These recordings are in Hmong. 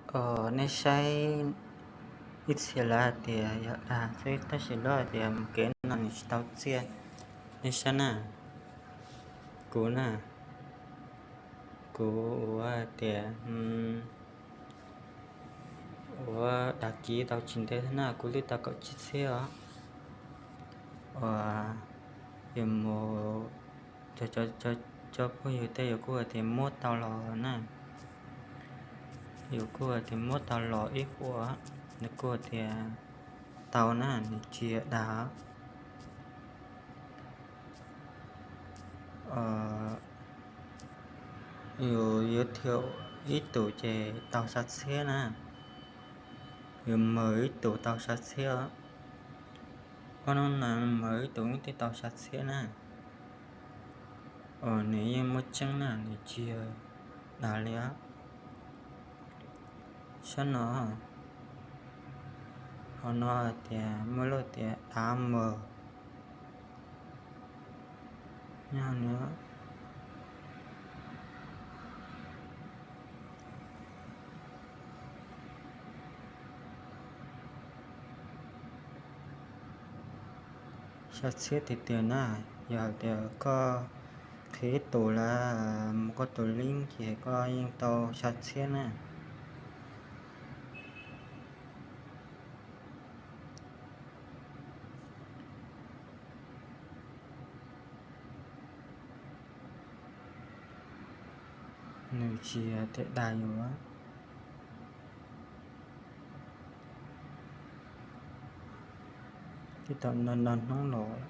Nej saib, ib txhia lawv hais tias yog dag xwb, tab sis lawv hais tias mus kev no nws tsis tau txiaj. Nej saib na, kuv na, kuv ua tias ua dag kiv tau tsis ntev na, kuv lwj tau kaum tsib txhiab os, uas yuav mus, cov phooj ywg tej yuav kuj hais tias muab tau los na, yuav kuj hais tias muab tau los ib huam, nws kuj hais tias tau na, nws tsis yog dag. Yus yuav thiaum ib tus ces tau xya txhiab na, yus mawm ib tus tau xya txhiab, ob hnub no mawm ib tus twb tau xya txhiab na. Nws yeej muaj tseeb na, nws tsis yog dag li os. Sab no, qhov no hais tias muaj lub tias dav mawm. Xya txhiab tiag tiag na, yog hais tias koj qhia ib tus lawm mus koj tus link ces koj yeej tau xya txhiab na. Nws tsis yog tias dag yus. Twb tau ntau ntau hnub los,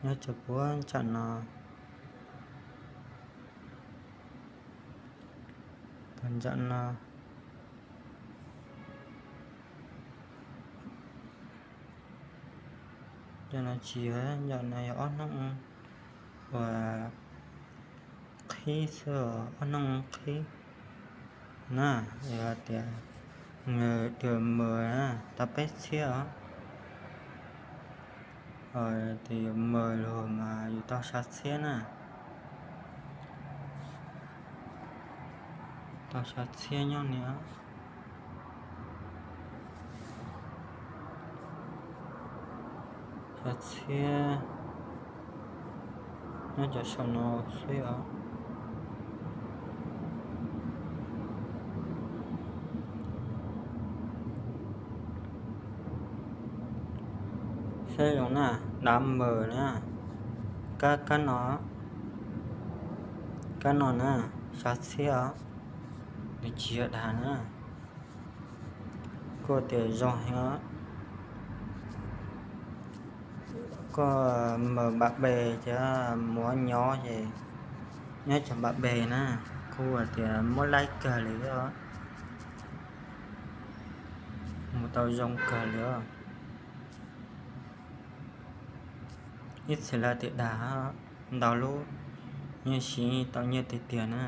nyob tsam puag ntsam no, puag ntsam no, ntsam no tsis yog, ntsam no yog ob hnub uas qhib xwb, ob hnub qhib na, yog tias nws tus mawm na tau peb txhiab os, tus yus mawm los mas yus tau xya txhiab na, tau xya txhiab nyob ni, xya txhiab nyob cov saum no xwb os. Saib zoo na, dav mawm na, kab, kab no, kab no na, xya txhiab os, nws tsis yog dag na. Kuj tias zoo heev os. Koj mawm npam pes ces muab nyob ces nyob cov npam pes na, kuj tias muab laib kawg li os, mus tau zoo kawg li os. Ib txhia lawv tias dag, ntau lub, yeej siv tau nyiaj tiag tiag na.